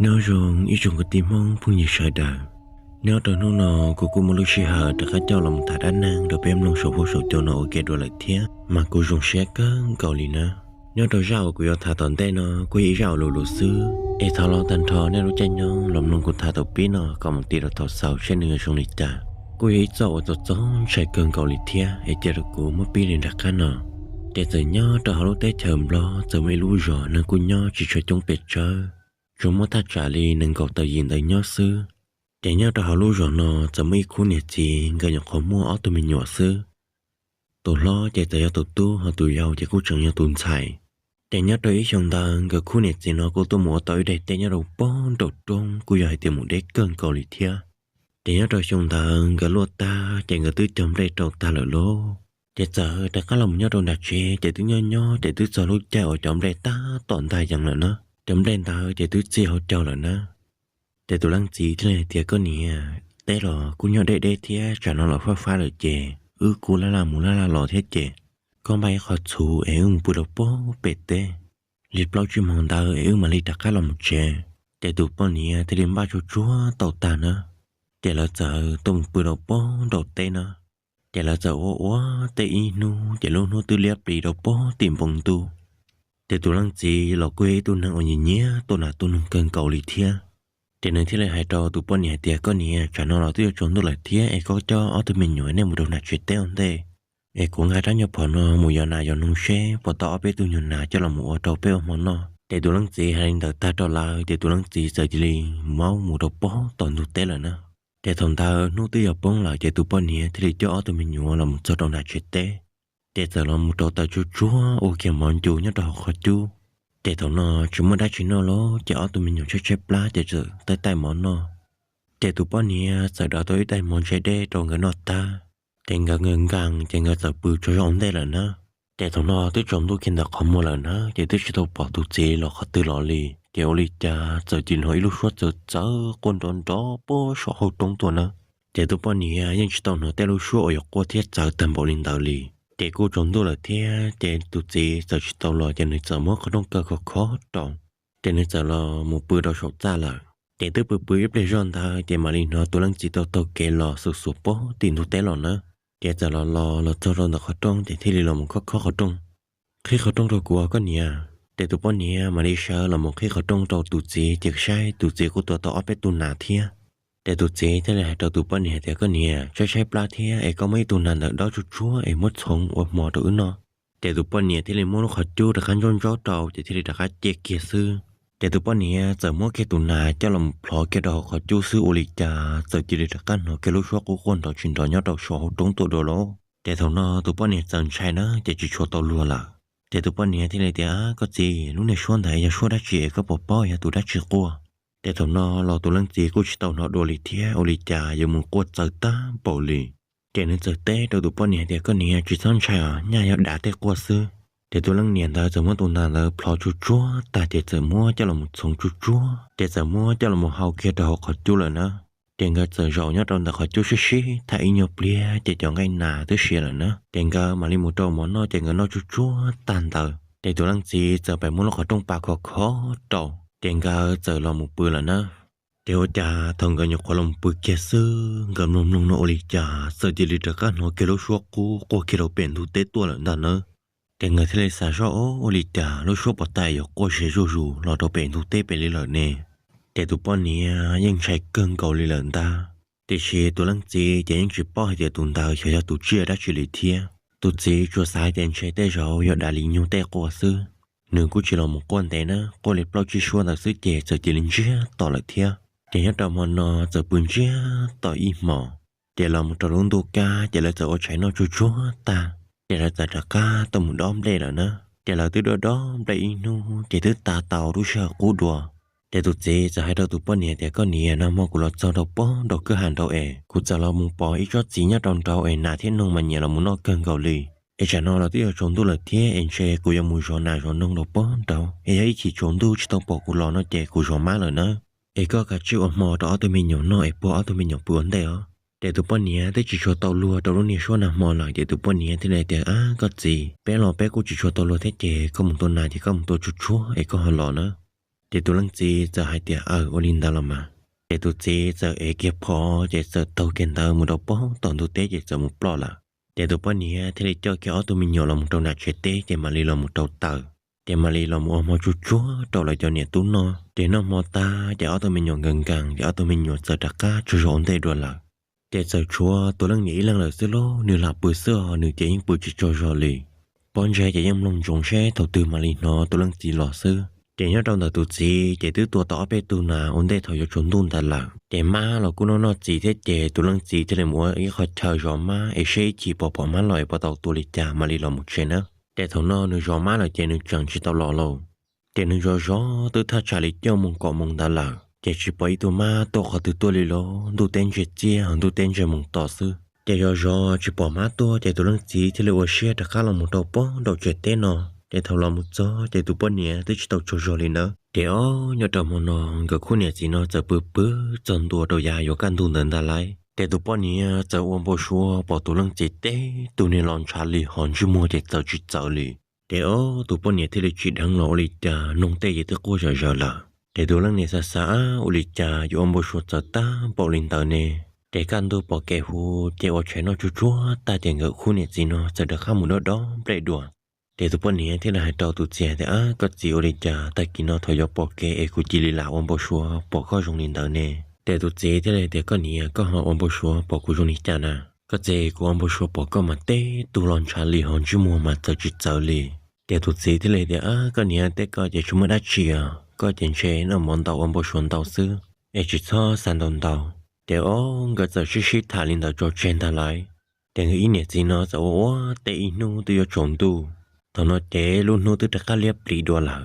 Nyob zoo ib tsoom kwv tij Hmoob phooj ywg sawv daws. Nyob rau hnub no kuv kuj muaj lub sij hawm rov qab coj los tham dab neeg rau peb mloog saum huab saum cua no ua ke dua lawm thiab, mas kuv zoo siab kawg nkaus li na. Nyob rau zaj uas kuv yuav tham tom ntej no kuj yog ib zaj uas luv luv xwb, es thov los tag nrho nej lub caij nyoog los mloog kuv tham thaum pib no kom mus ti rau thaum xaus seb nws yuav zoo li cas. Kuj yog ib zaj uas txaus txaus ntshai kawg nkaus li thiab, es cia rau kuv muab pib li nram qab no. Ces txawm nyob rau hauv lub teb chaws Nplog txawm muaj ib lub zos neeg kuj nyob tsis tshua coob pes tsawg, tsuas muaj thaj tsam li nees nkaum tawm yim ntawd nyob xwb. Ces nyob rau hauv lub zos no txawm muaj ib khub niam txiv nkawd nyuam qhuav muaj ob tug me nyuam xwb. Tus hlob ces txawm yog tus tub, ho tus yau ces kuj tseem yog tus ntxhais. Ces nyob rau ib xyoo ntawd nkawd khub niam txiv no kuj tuaj mus ua tau ib daim teb nyob rau pob nraum roob, kuj yog hais tias mus deb kawg nkaus li thiab. Ces nyob rau xyoo ntawd nkawd luaj tag ces nkawd twb cog nplej rau tag lawm lauj. Ces txawm rov qab los mus nyob rau nram tsev, ces twb nyob nyob ces twb txog lub caij uas cov nplej tab tom ntag yees lawm na. Cov nplej ntawd ces twb txij hauv caug lawm na. Ces tus leej txiv thiaj li hais tias, Koj niam, teb los kuj nyob deb deb thiab, tsam no los fab fab lawm ces wb kuj laj laj mus laj laj los thiab ces, koj npaj ib qho txhuv es wb mus pw rau pob pem teb li plaub tsib hmo ntawd es wb mam li rov qab los mus tsev. Ces tus poj niam thiaj li npaj tsuag tsuag tau tag na. Ces lawv txawm tuaj mus pw rau pob nraum teb na. Ces lawv txawm ua ua teb ib hnub, ces lub hnub twb liab plis rau pob tim npoo ntuj. Ces tus leej txiv los kuj yog ib tug neeg uas nyiam nyiam tua nas tua noog kawg nkaus li thiab. Ces nws thiaj li hais rau tus poj niam hais tias, Koj niam, tsam no los twb yuav tsaus ntuj lawm thiab, es koj coj ob tug me nyuam nej mus rau nram tsev teb ua ntej, es kuv nqa rab nyuag phom no mus yos nas yos noog seb puas tau ob peb tug nyuag nas coj los mus ua rau peb ua hmo noj. Ces tus leej txiv hais li ntawd tag rau lawv, ces tus leej txiv txawm cia li maub mus rau pob tom ntug teb lawm na. Ces thaum ntawd hnub twb yuav poob lawm, ces tus poj niam thiaj li coj ob tug me nyuam los mus txog rau nram tsev teb. Ces txawm los mus rauv taws tsuag tsuag ua kiag mov ncu nyob rau hauv qhov cub. Ces thaum no tsis muaj dab tsi noj lawm, ces ob tug me nyuam tshaib tshaib plab ces txawm taij taij mov noj. Ces tus poj niam txawm daws tau ib tais mov ntse dej rau nkawd noj tag, ces nkawd nkees nkees ces nkawd txawm pw tsaug zog ua ntej lawm na. Ces thaum no twb tsaus ntuj kiag ntawm qhov muag lawm na, ces twb tsis tau pom tus txiv los qhov twg los li. Ces ua li cas txawm cia li hnov ib lub suab txawv txawv quaj nrov nrov puag saum hauv roob tuaj na. Ces tus poj niam yeej tsis tau hnov tej lub suab uas yuav quaj thiab txawv tag npaum li ntawd li. Ces kuj tsaus ntuj lawm thiab, ces tus txiv txawm tsis tau los, ces nws txawm muab qhov rooj kaw khov khov rau, ces nws txawm los mus pw rau saum txaj lawm. Ces twb pw pw ib pliag zoj ntawd, ces mam li hnov tus leej txiv tau taug kev los xuas xuas pob tim ntug teb los na. Ces txawm los los los txog rau ntawm qhov rooj, ces thiaj li los mus khob khob qhov rooj. Qhib qhov rooj rau kuv, koj niam. Ces tus poj niam mam li sawv los mus qhib qhov rooj rau tus txiv, ces saib tus txiv kuj tua tau ob peb tug nas thiab. Ces tus txiv thiaj li hais rau tus poj niam hais tias, Koj niam, tshaib tshaib plab thiab, es koj muab ib tug nas ntawm dob tsuag tsuag es muab txhoov ua hmo rau wb noj. Ces tus poj niam thiaj li muab lub qhov cub rov qab ntsaub ntsaub rau, ces thiaj li rov qab cia kiag xwb. Ces tus poj niam txawm muab kiag tus nas coj los mus plhov kiag rau hauv qhov cub xwb, ua li cas txawm cia li rov qab hnov kiag lub suab quaj quaj nrov tsis nrov nyob rau saum hauv roob tuaj dua lauj. Ces thaum no tus poj niam txawm ntshai na, ces tsis tshua tau luag lawm. Ces tus poj niam thiaj li tias, Koj txiv, lub niag suab ntawd yog suab dab tsi es koj puas paub yog tus dab tsi quaj? Ces thaum no los tus leej txiv kuj tsis tau hnov dua li thiab, ua li cas yuav mus quaj txawv tag npaum li. Ces nws txawm teb rau tus poj niam tias, Koj niam, tsis txhob ntshai os, nyaj yog dav tej quaj xwb. Ces tus leej niam ntawd txawm muab tus nas ntawd plhov tsuag tsuag tag, ces txawm muab coj los mus txhoov tsuag tsuag, ces txawm muab coj los mus hau kiag rau hauv qhov cub lawm na. Ces nkawd txawm zaum nyob rau ntawm qhov cub sib sib tham ib nyuag pliag, ces cov nqaij nas twb siav lawm na. Ces nkawd mam li mus rau mov noj, ces nkawd noj tsuag tsuag tag ntawd, ces tus leej txiv txawm pem muab lub qhov rooj pa khov khov rau, ces nkawd txawm los mus pw lawm na. Ces ua cas thaum nkawd nyuam qhuav los mus pw kiag xwb, nkawd mloog mloog no ua li cas txawm cia li rov qab hnov kiag lub suab qub quaj kiag rau pem ntug teb tuaj lawm ntag nawb. Ces nkawd thiaj li xav zoj, Ua li cas lub suab puas tau yuav quaj ze zuj zus los rau pem ntug teb pem li lawm ne? Ces tus poj niam yeej ntshai kawg nkaus li lawm ntag. Tiam sis tus leej txiv ces yeej tsis paub hais tias tus ntawd xyov yog tus tsiaj dab tsi li thiab. Tus txiv tsuas xav hais tias ntshe tej zaum yog dav li nyuag tej quaj xwb. Nws kuj tsis los mus quaj ntev na, quaj li plaub tsib suab ntawd xwb ces txawm cia li ntsiag to lawm thiab. Ces nyob rau hmo no txawm pw ntsiag to ib hmos, ces los mus rau lub ntuj kab, ces lawv txawm ua tshais noj tsuag tsuag tag, ces lawv txawm rov qab tuaj mus dob nplej lawm na. Ces lawv twb dob dob nplej ib hnub, ces twb tas tau lub sij hawm qub dua. Ces tus txiv txawm hais rau tus poj niam tias, Koj niam, nag hmo kuv los txog rau pob nraum kwj ha nraud es kuv txawm los mus pom ib tsob txiv nyob rau nraud es nas thiab noog mas nyiam los mus noj kawg nkaus li. Es tsam no los twb yuav tsaus ntuj lawm thiab, es ntshe kuv yuav mus zov nas zov noog rau pob nraud, es yog ib chim tsaus ntuj tsis tau pom kuv los no ces kuv zov mab lawm nawb. Es koj kav tsij ua hmo rau ob tug me nyuam noj es puag ob tug me nyuam pw ua ntej os. Ces tus poj niam twb tsis tshua tau luag rau lub niag suab nag hmo lawm, ces tus poj niam thiaj li tias, Ab, koj txiv, peb los peb kuj tsis tshua tau luag thiab, ces koj mus tua nas ces koj mus tua tsuag tsuag es koj ho los nawb. Ces tus leej txiv txawm hais tias, Aws, ua li ntawd los mas. Ces tus txiv txawm ev kiag phom ces txawm taug kiag ntawd mus rau pem tom ntug teb ces txawm mus ploj lawm. Ces tus poj niam thiaj li coj kiag ob tug me nyuam los mus rau nram tsev teb ces mam li los mus rau taws. Ces mam li los mus ua hmo tsuag tsuag rau lawv cov niam tub noj. Ces noj hmo tag ces ob tug me nyuam nkees nkees ces ob tug me nyuam txawm rov qab tsaug zog ua ntej dua lawm. Ces txawm tshuav tus leej niam ib leeg lawm xwb lauj, nws lam pw xwb os, nws ces yeej pw tsis tsaug zog li. Pob ntseg ces yeej mloog ntsoov seb thaum twg mam li hnov tus leej txiv los xwb. Ces nyob rau ntawm tus txiv ces twb tua tau ob peb tug nas ua ntej thaum yuav tsaus ntuj ntawd lawm. Ces mab los kuj noj noj txiv thiab ces tus leej txiv thiaj li mus ua ib qho chaw zov mab es seb ib chim pom pom mab los es puas tau tua li cas mam li los mus tsev na. Ces thaum no nws zov mab lawm ces nws tseem tsis tau los lauj. Ces nws zov zov twb thaj tsam li cuaj moos kaum moos ntawd lawm ces tsis pom ib tug mab tuaj qhov twg tuaj li lauj, ntuj teb ntseg txiaj ho ntuj teb ntseg moos to xwb. Ces zov zov tsis pom mab tuaj ces tus leej txiv thiaj li ua siab rov qab los mus rau pem nraum tsev teb no. Ces thaum los mus txog ces tus poj niam twb tsis tau tsaug zog li nawb. Ces ob nyob rau hmo no nkawd khub niam txiv no txawm pw pw txog ntua rau yav yuav kaj ntug ntawd ntag lauj. Ces tus poj niam txawm ua npau suav pom tus leej txiv teb tug niag los ntshav li hos ntsej muag ces txawv tsis txawv li. Ces ob tus poj niam thiaj li tsim dheev los ua li cas noog tej ces twb quaj zom zaws lawm. Ces tus leej niam xav xav, Ab, ua li cas yuav ua npau suav txawv tag npaum li ntawd ne? Ces kaj ntug pom kev hu, ces ua tshais noj tsuag tsuag tag ces nkawd khub niam txiv no txawm rov qab mus dob dob nplej dua. Ces tus poj niam thiaj li hais rau tus txiv hais tias, Ab, koj txiv, ua li cas tag kis no thaum yuav pom kev es kuv cia li lam ua npau suav pom koj zoo li ntawd ne? Ces tus txiv thiaj li tias, Koj niam, koj ho ua npau suav pom kuv zoo li cas na? Koj txiv, kuv ua npau suav pom koj mas teb tug los ntshav li hos ntsej muag mas txawv tsis txawv li. Ces tus txiv thiaj li tias, Ab, koj niam, tej koj ces tsis muaj dab tsi os, koj ces ntshe noj mov ntau ua npau suav ntau xwb es tsis txhob xav ntau ntau. Ces ob nkawd txawm sib sib tham li ntawd tso tseg ntag lauj. Ces nkawd ib niam txiv no txawm ua ua teb ib hnub twb yuav tsaus ntuj. Thaum no ces lub hnub twb rov qab liab pliv dua lawm.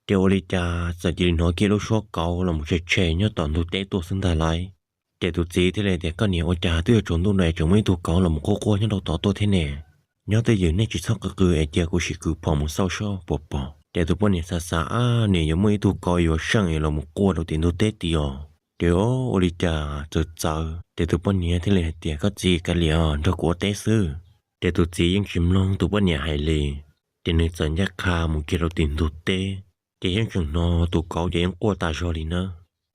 Ces ua li cas txawm cia li hnov kiag lub suab kauv los mus tshe tshe nyob tom ntug teb tuaj xwb ntag lauj. Ces tus txiv thiaj li tias, Koj niam, ua cas twb yuav tsaus ntuj no es tseem muaj ib tug kauv los mus quaj quaj nyob rau tod tuaj thiab ne? Nyob twj ywm nej tsis txhob qw qw es cia kuv sim kwv phom mus xauj seb puas pom. Ces tus poj niam xav xav, Ab, nws yuav muaj ib tug kauv yuav seej es los mus quaj rau tim ntug teb tid os. Ces ob ua li cas txawv txawv. Ces tus poj niam thiaj li hais tias, Koj txiv, kav liam os, nrog kuv ua teb xwb. Ces tus txiv yeej tsis mloog tus poj niam hais li. Ces nws txawm ncaj qha mus kiag rau tim ntug teb. Ces yeej tseem hnov tus kauv ces yeej quaj tas zog li na.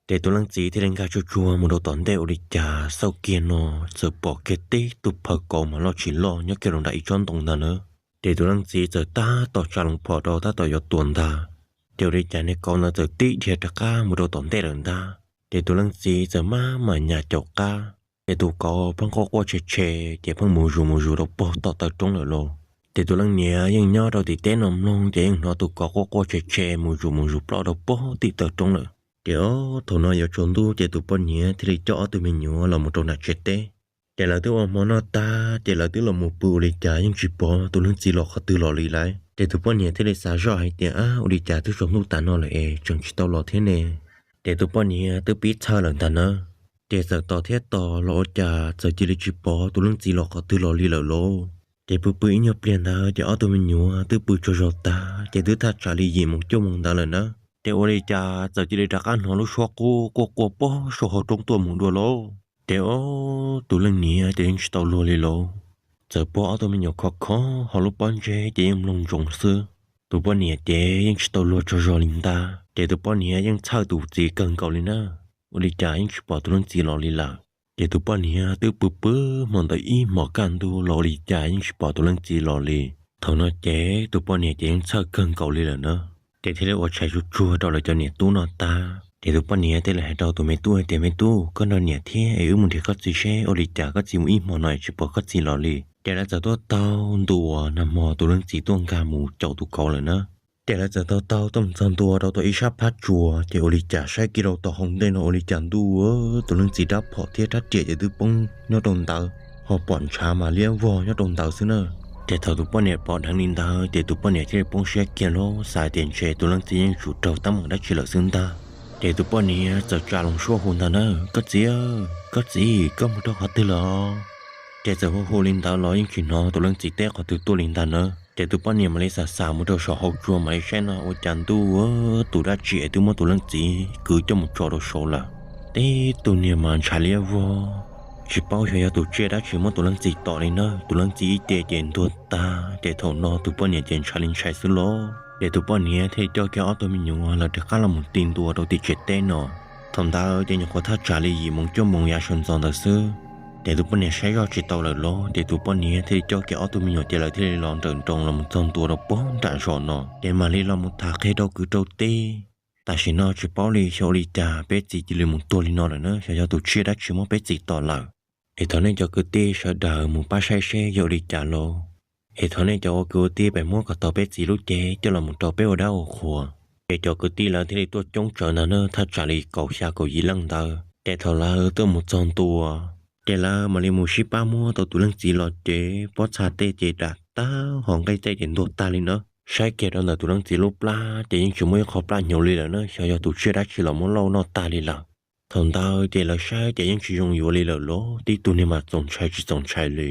Ces tus leej txiv thiaj li nkag tsuag tsuag mus rau tom ntej ua li cas xauj kiag no txawm pom kiag tib tug phaw kauv mas loj tsis loj nyob kiag rau nram ib tsob ntoo ntag na. Ces tus leej txiv txawm tab tom tsa loo phom rau tab tom yuav tua ntag. Ces ua li cas niag kauv ntawd txawm tib dhia rov qab mus rau tom ntej lawm ntag. Ces tus leej txiv txawm maj mam nyas caum qab. Ces tus kauv pheej quaj quaj tshe tshe, ces pheej mus zus mus zus rau pem tom taw roob lawm lauj. Ces tus leej niam yeej nyob rau tim teb no mloog ces yeej hnov tus kauv quaj quaj tshe tshe mus zus mus zus ploj rau pem tim taw roob lawm. Ces ob thaum no yuav tsaus ntuj ces tus poj niam thiaj li coj ob tug me nyuam los mus rau nram tsev teb. Ces lawv twb ua hmo noj tag ces lawv twb los mus pw ua li cas yeej tsis pom tus leej txiv los qhov twg los li lauj. Ces tus poj niam thiaj li xav zoj hais tias, Ab, ua li cas twb tsaus ntuj tas no lawm es tseem tsis tau los thiab ne? Ces tus poj niam twb pib txhawj lawm ntag na. Ces txawm tos thiab tos los ua cas txawm cia li tsis pom tus leej txiv los qhov twg los li lawm lauj. Ces pw pw ib nyuag pliag ntawd ces ob tug me nyuam twb pw tsaug zog tag ces twb thaj tsam li yim moos cuaj moos ntawd lawm na. Ces ua li cas txawm cia li rov qab hnov lub suab qub quaj quaj pem saum hauv roob tuaj mus dua lauj. Ces ob tus leej niam ces yeej tsis tau luag li lauj. Txawm pom ob tug me nyuam khov kho hauv lub pob ntseg ces yeej mloog ntsoov xwb. Tus poj niam ces yeej tsis tau luag tsaug zog li ntag. Ces tus poj niam yeej txhawj tus txiv kawg nkaus li na. Ua li cas yeej tsis pom tus leej txiv los li lawm. Ces tus poj niam twb pw pw hmo ntawd ib hmos kaj ntug los ua li cas yeej tsis pom tus leej txiv los li. Thaum no ces tus poj niam ces yeej txhawj kawg nkaus li lawm na. Ces thiaj li ua tshais tsuag tsuag rau lawv cov niam tub noj tag ces tus poj niam thiaj li hais rau tus me tub hais tias, Me tub, koj nrog niam thiab es wb mus nrhiav koj txiv seb ua li cas koj txiv mus ib hmo no es tsis pom koj txiv los li. Ces lawv txawm tuaj taug ntua nag hmo tus leej txiv tuaj nkag mus caum tus kauv lawm na. Ces lawv txawm taug taug tuaj mus txog ntua rau tom ib sab phab tsua ces ua li cas saib kiag rau tom hauv ntej no ua li cas ntuj, tus leej txiv rab phom thiab rab riam ces twb poob nyob rau ntawd, ho pom ntshav mas liab vog nyob rau ntawd xwb na. Ces thaum tus poj niam pom dheev li ntawd ces tus poj niam thiaj li poob siab kiag lauj, xav tias ntshe tus leej txiv yeej tsum raug teeb meem dab tsi lawm xwb ntag. Ces tus poj niam txawm tsa loo suab hu ntag na, Koj txiv, koj txiv, koj mus rau qhov twg lawm? Ces txawm hu hu li ntawd los yeej tsis hnov tus leej txiv teb qhov twg tuaj li ntag na. Ces tus poj niam mam li xav xav mus rau saum hauv tsua mam li saib no ua cas ntuj, tus dab tsi es twb muab tus leej txiv kwv coj mus tso rau saud lawm. Tib tug niag mas ntshav liab vog, tsis paub xyov yog tus tsiaj dab tsi muab tus leej txiv tom li na. Tus leej txiv ib ce ces ntuag tag ces thaum no tus poj niam ces ntshai li ntshai xwb lauj. Ces tus poj niam thiaj li coj kiag ob tug me nyuam lawv rov qab los mus ti ntua rau tim tsev teb no. Thaum ntawd ces nyuam qhuav thaj tsam li yim moos cuaj moos yav sawv ntxov ntawd xwb. Ces tus poj niam saib zoj tsis tau lawm los ces tus poj niam thiaj li coj kiag ob tug me nyuam ces lawv thiaj li los nrawm nroos los mus txog ntua rau puag nram zos no, ces mam li los mus tham qhia rau kwv rau tij. Tam sim no tsis paub li xyov ua li cas peb txiv cia li mus tuag li no lawm na, xyov yog tus tsiaj dab tsi muab peb txiv tom lawm. Es thov nej cov kwv tij sawv daws mus pab saib seb yog ua li cas los, es thov nej cov ua kwv ua tij pem muab kom tau peb txiv lub cev coj los mus rau peb ua dab ua qhuas. Ces cov kwv tij lawv thiaj li tuaj coob tsawv ntag na, thaj tsam li kaum xya kaum yim leej ntawd. Ces thaum lawv tuaj mus txog ntua, ces lawv mam li mus sib pab muab tau tus leej txiv los ces pob txha tej ces dam tag, ho nqaij tej ces ntuag tag li na. Saib kiag rau ntawm tus leej txiv lub plab ces yeej tsis muaj ib qho plab hnyuv li lawm na, xyov yog tus tsiaj dab tsi los muab lauj noj tag li lawm. Thaum ntawd ces lawv saib ces yeej tsis zoo yuav li lawm los tib tug niag mas txaus ntshai tsis txaus ntshai li.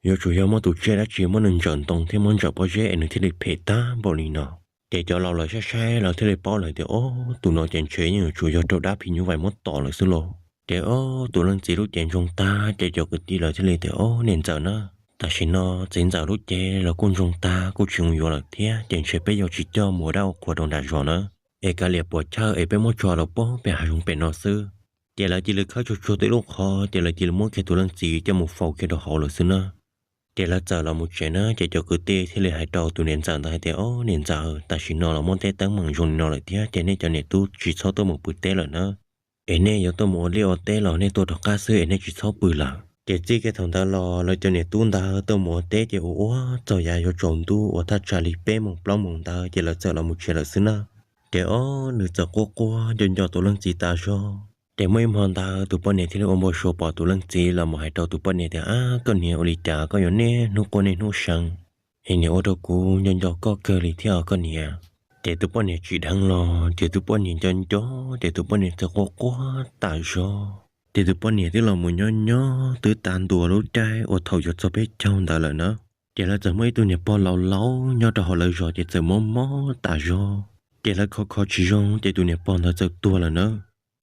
Yuav tsum yog muab tus tsiaj dab tsi muab nws ntsawm ntoo thiab muab ntsawm pob zeb es nws thiaj li phem tag npaum li no. Ces cov laus lawv saib saib lawv thiaj li paub lawm tias, Ob, tus no ces ntshe yeej yuav tsum yog raug dab phim nyuj vais muab tom lawm xwb lauj. Ces ob, tus leej txiv lub cev ntsoog tag ces cov kwv tij lawv thiaj li tias, Ob, niam ntxawm na, tam sim no txiv ntxawm lub cev los kuj ntsoog tag kuj tsis zoo yuav lawm thiab, ces ntshe peb yuav tsis coj mus ua dab ua qhuas rau nram zos na, es kav liam puam chawj es peb muab tso rau puag pem hav zoov pem no xwb. Ces lawv cia li khawb tsuag tsuag tej lub qhov ces lawv cia li muab kiag tus leej txiv coj mus faus kiag rau hauv lawm xwb na. Ces lawv txawm los mus tsev na, ces cov kwv tij thiaj li hais rau tus niam ntxawm ntawd hais tias, Ob, niam ntxawm, tam sim no los muaj tej teeb meem zoo li no lawm thiab ces nej cov niam tub tsis txhob tuaj mus pw teb lawm na. Es nej yuav tuaj mus ua liaj ua teb los nej tuaj rov qab xwb es nej tsis txhob pw lawm. Ces txij kiag thaum ntawd los lawv cov niam tub ntawd tuaj mus ua teb ces ua ua txog yav yuav tsaus ntuj uas thaj tsam li peb moos plaub moos ntawd ces lawv txawm los mus tsev lawm xwb na. Ces ob, nws txawm quaj quaj nco nco tus leej txiv tas zog. Ces muaj ib hmo ntawd tus poj niam thiaj li ua npau suav pom tus leej txiv los mus hais rau tus poj niam tias, Ab, koj niam, ua li cas koj yuav niaj hnub quaj niaj hnub seev? Es niam ua rau kuv nco nco koj kawg li thiab os koj niam. Ces tus poj niam tsim dheev los ces tus poj niam nco nco, ces tus poj niam txawm quaj quaj tas zog. Ces tus poj niam twb los mus nyob nyob twb tas ntua lub caij uas thaum yuav txog peb caug ntawd lawm na. Ces lawv txawm muaj ib tug niam pog laus laus nyob rau hauv lawv zos ces txawm mob mob tas zog. Ces lawv kho kho tsis zoo ces tus niam pog ntawd txawm tuag lawm na.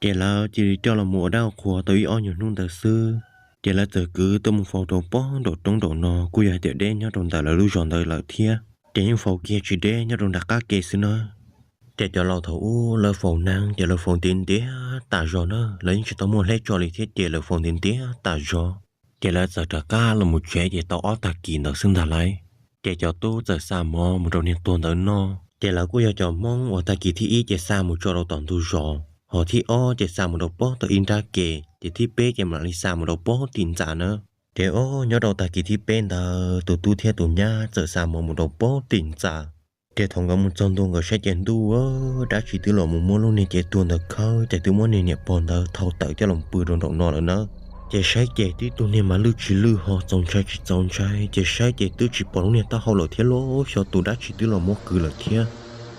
Ces lawv cia li coj los mus ua dab ua qhua tau ib ob nyuag hnub ntawd xwb, ces lawv txawm kwv tuaj mus faus rau pob nraum roob nraum no, kuj yog hais tias deb nyob rau ntawm lawv lub zos ntawd lawm thiab. Ces yeej faus kiag tsis deb nyob rau nram qab ke xwb na. Ces cov laus thaum ub lawv faus neeg ces lawv faus ntiav ntiav tas zog na, lawv yeej tsis tau muaj hleb tso li thiab ces lawv faus ntiav ntiav tas zog. Ces lawv txawm rov qab los mus tsev ces tau ob tag kis ntawd xwb ntag lauj. Ces cov tub txawm xa mov mus rau niag tuag ntawd noj. Ces lawv kuj yog cov Hmoob uas tag kis thib ib ces xa mus tso rau tom ntug zos, ho thib ob ces xa mus rau pob tau ib nrab ke, ces thib peb ces mam li xa mus rau pob tim ntxa na. Ces ob, nyob rau tag kis thib peb ntawd tus tub thiab tus nyab txawm xa mov mus rau pob tim ntxa. Ces thaum nkawd mus txog ntua nkawd saib ces ntuj, dab tsi twb los mus muab lub niag cev tuag ntawd khawb ces twb muab niag niam pog ntawd thau tawm coj los pw rau nraum no lawm na. Ces saib ces tib tug niag mas lwj tsis lwj ho txaus ntshai tsis txaus ntshai, ces saib ces twb tsis pom lub niag taub hau lawm thiab lauj, xyov tus dab tsi twb los muab kwv lawm thiab.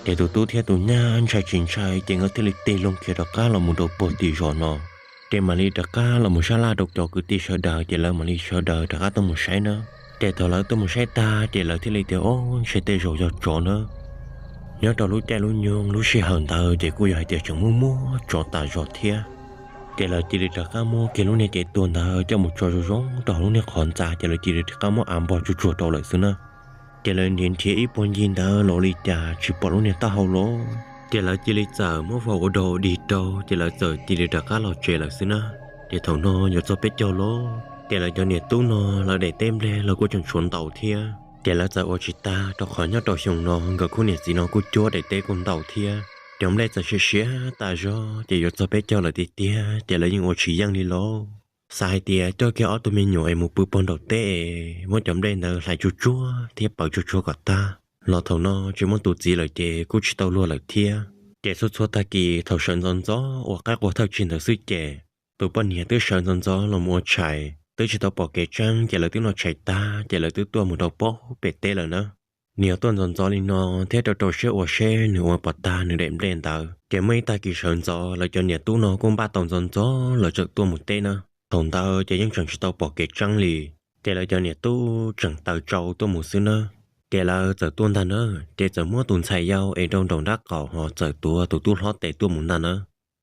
Ces tus tub thiab tus nyab ntshai tsis ntshai ces nkawd thiaj li tig loo khiav rov qab los mus rau puag tim zos no. Ces mam li rov qab los mus sab laj rau cov kwv tij sawv daws ces lawv mam li sawv daws rov qab tuaj mus saib na. Ces thaum lawv tuaj mus saib tag ces lawv thiaj li tias, Ob, ntshe tej zaum yog tsov na. Nyob rau lub caij lub nyoog lub sij hawm ntawd ces kuj yog hais tias tseem muaj muaj tsov tas zog thiab. Ces lawv cia li rov qab muab kiag lub niag cev tuag ntawd coj mus tso zoo zoo rau hauv lub niag qhov ntxa ces lawv cia li rov qab muab av npog tsuag tsuag rau lawm xwb na. Ces lawv nrhiav nrhiav ib puag ncig ntawd los ua li cas tsis pom lub niag taub hau los, ces lawv cia li txawm muab faus ua dog ua dig rau ces lawv txawm cia li rov qab los tsev lawm xwb na. Ces thaum no yuav txog peb caug los, ces lawv cov niam tub no lawv daim teb nplej los kuj tseem tshuav ntau thiab. Ces lawv txawm ua tsis tag rau qhov nyob rau xyoo no nkawd khub niam txiv no kuj cuab daim teb kuj ntau thiab. Cov nplej txawm siav siav tas zog ces yuav txog peb caug lawm tiag tiag ces lawv yeej ua tsis yeej li lauj. Xav hais tias coj kiag ob tug me nyuam es mus pw puag nraum teb es muab cov nplej ntawd hlais tsuag tsuag thiab pawv tsuag tsuag kom tag los thaum no tsis muaj tus txiv lawm ces kuj tsis tau luag lawm thiab. Ces txhua txhua tag kis thaum sawv ntxov ntxov ua qaib qua thawj tsig ntawd xwb ces tus poj niam twb sawv ntxov ntxov los mus ua tshais, twb tsis tau pom kev tseeb ces lawv twb noj tshais tag ces lawv twb tuaj mus rau pob pem teb lawm na. Nws yog tuaj ntxov ntxov li no thiab rau rau siab ua seb nws ua puas tag nws daim nplej ntawd. Ces muaj ib tag kis sawv ntxov lawv cov niam tub no kuj npaj tau ntxov ntxov lawv txawm tuaj mus teb na. Thaum ntawd ces yeej tseem tsis tau pom kev tseeb li, ces lawv cov niam tub tseem taws tsau tuaj mus xwb na. Ces lawv txawm tuaj ntag na, ces txawm muab tus ntxhais yau es rau nraum nrab qaum ho txawm tuav tus tub hlob tes tuaj mus ntag na.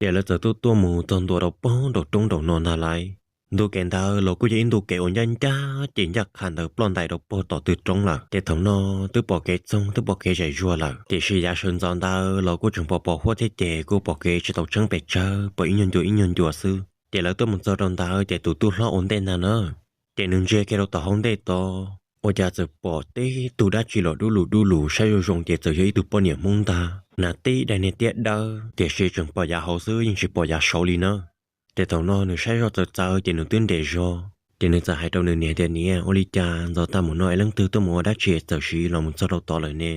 Ces lawv txawm tuaj tuaj mus txog ntua rau pob nraum roob nraum no ntag lauj. Ntu kev ntawd los kuj yog ib ntu kev uas ncaj ncaj ces ncaj qha ntawd ploj ntais rau puag tom tw roob lawm. Ces thaum no twb pom kev txoog twb pom kev zem zuag lawm, tiam sis yav sawv ntxov ntawd los kuj tseem pom pos huab thiab ces kuj pom kev tsis tau tseeb pes tsawg, pom ib nyuag ncua ib nyuag ncua xwb. Ces lawv tuaj mus txog rau ntawd ces tus tub hlob ua ntej ntag na, ces nws ntsia kiag rau tom hauv ntej tod, ua cas txawm pom tib tug dab tsi los dub lus dub lus, saib zoo zoo ces txawm yog ib tug poj niam Hmoob ntag, hnav tib daim niag tiab dawb, tiam sis tseem pom yav hauv xwb yeej tsis pom yav saud li na. Ces thaum no nws saib zoj txawv txawv ces nws twb nres zog, ces nws txawm hais rau nws niam tias, Niam, ua li cas ntxov tag mus no es leej twg tuaj mus ua dab tsi txawm siv los mus txog rau tod lawm ne?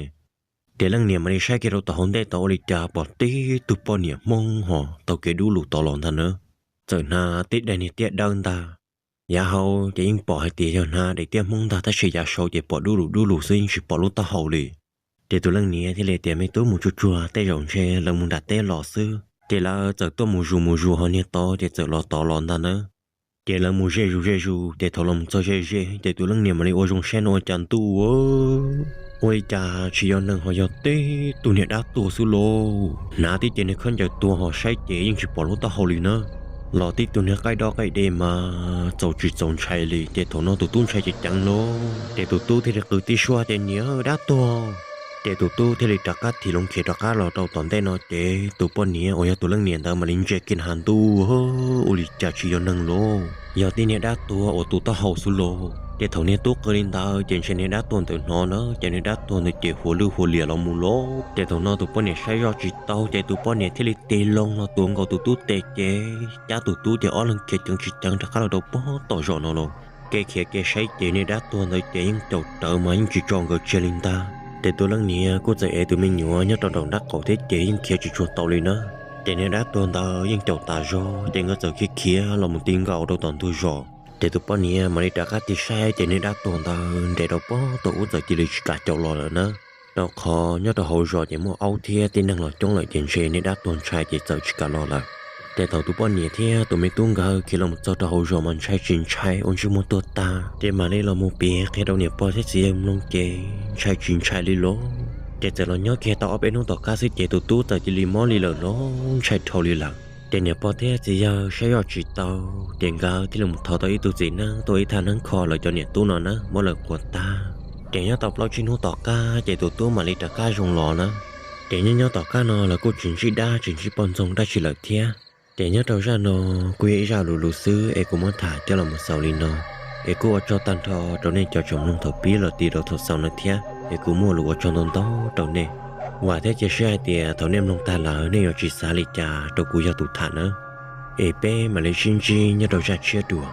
Ces leej niam mam li saib kiag rau tom hauv ntej tod ua li cas pom tib tug poj niam Hmoob ho taug kev dub lus tod los ntag na, txawm hnav tib daim niag tiab dawb ntag. Yav hauv ces yeej pom hais tias yog hnav daim tiab Hmoob ntag tab sis yav saud ces pom dub lus dub lus xwb yeej tsis pom lub taub hau li. Ces tus leej niam thiaj li tias, Me tub, mus tsuag tsuag, tej zaum ntshe lawv mus nram teb los xwb. Ces lawv txawm tuaj mus zus mus zus ho niag tod ces txawm los tod los ntag na. Ces lawv mus ze zus ze zus ces thaum los txog ze ze ces tus leej niam mam li ua zoo saib no ua cas ntuj, ua li cas tsis yog neeg ho yog tib tug niag dab tuag xwb lauj. Hnav tib ce niag khaub ncaws tuag ho saib ces yeej tsis pom lub taub hau li na. Los tib tug niag qaij dob qaij de mas txaus tsis txaus ntshai li, ces thaum no tus tub ntshai ceev ceev lauj. Ces tus tub thiaj li qw tib suab tias, Niam, dab tuag! Ces tus tub thiaj li rov qab thim loo khiav rov qab los rau tom ntej no ces tus poj niam uas yog tus leej niam ntawd mam li ntsia kiag na has ntuj, ua li cas tsis yog neeg lauj, yog tib niag dab tuag uas tu taub hau xwb lauj. Ces thaum niag tub qw li ntawd ces ntshe niag dab tuag ntawd hnov na, ces niag dab tuag ntawd ces hua lwj hua liam los mus lauj. Ces thaum no tus poj niam saib zoj tsis tau ces tus poj niam thiaj li tig loo los tuav nkaus tus tub tes ces cab tus tub ces ob leeg khiav ceev tsis ceev rov qab los rau puag tom zos no lauj. Kev khiav kev saib ces niag dab tuag ntawd ces yeej caum rawv mas yeej tsis tso nkawd tseg li ntag. Ces tus leej niam kuj txawm ev tus me nyuam nyob rau nraum nraub qaum thiab ces yeej khiav tsis tshua tau li na. Ces niag dab tuag ntawd yeej caum tas zog ces nkawd txawm khiav khiav los mus ti nkaus rau tom ntug zos. Ces tus poj niam mam li rov qab tig saib ces niag dab tuag ntawd nres rau puag tom ub txawm cia li tsis kam caum los lawm na. Rau qhov nyob rau hauv zos ces muaj aub thiab tib neeg los coob lawm ces ntshe niag dab tuag ntshai ces txawm tsis kam los lawm. Ces thaum tus poj niam thiab tus me tub nkawd khiav los txog rau hauv zos mas ntshai tsis ntshai ua ntsej muag tuag tag ces mam li los mus piav qhia rau niam pog thiab txiv yawg mloog ces ntshai tsis ntshai li lauj. Ces txawm los nyob kiag tau ob peb hnub tom qab xwb ces tus tub txawm cia li mob li lawm los ntshai dhau li lawm. Ces niam pog thiab txiv yawg saib zoj tsis tau ces nkawd thiaj li mus thov tau ib tug txiv neeb tuaj ib thaj neeb kho lawv cov niam tub no na muab lawv quas tag. Ces nyob tau plaub tsib hnub tom qab ces tus tub mam li rov qab zoo los na. Ces nyob nyob tom qab no lawv kuj tsis ntsib dab tsis ntsib poj ntxoog dab tsi lawm thiab. Ces nyob rau zaj no kuj yog ib zaj lus lus xwb es kuv muab tham coj los mus xaus li no. Es kuj ua tsaug tag nrho rau nej cov tsoom mloog thaum pib los ti rau thaum xaus no thiab es kuv muaj lus ua tsaug ntau ntau rau nej. Vam thiab cia siab hais tias thaum nej mloog tag lawm nej yuav tsis xav li cas rau kuv yog tus tham nawb. Es peb mam li sib ntsib nyob rau zaj tshiab dua.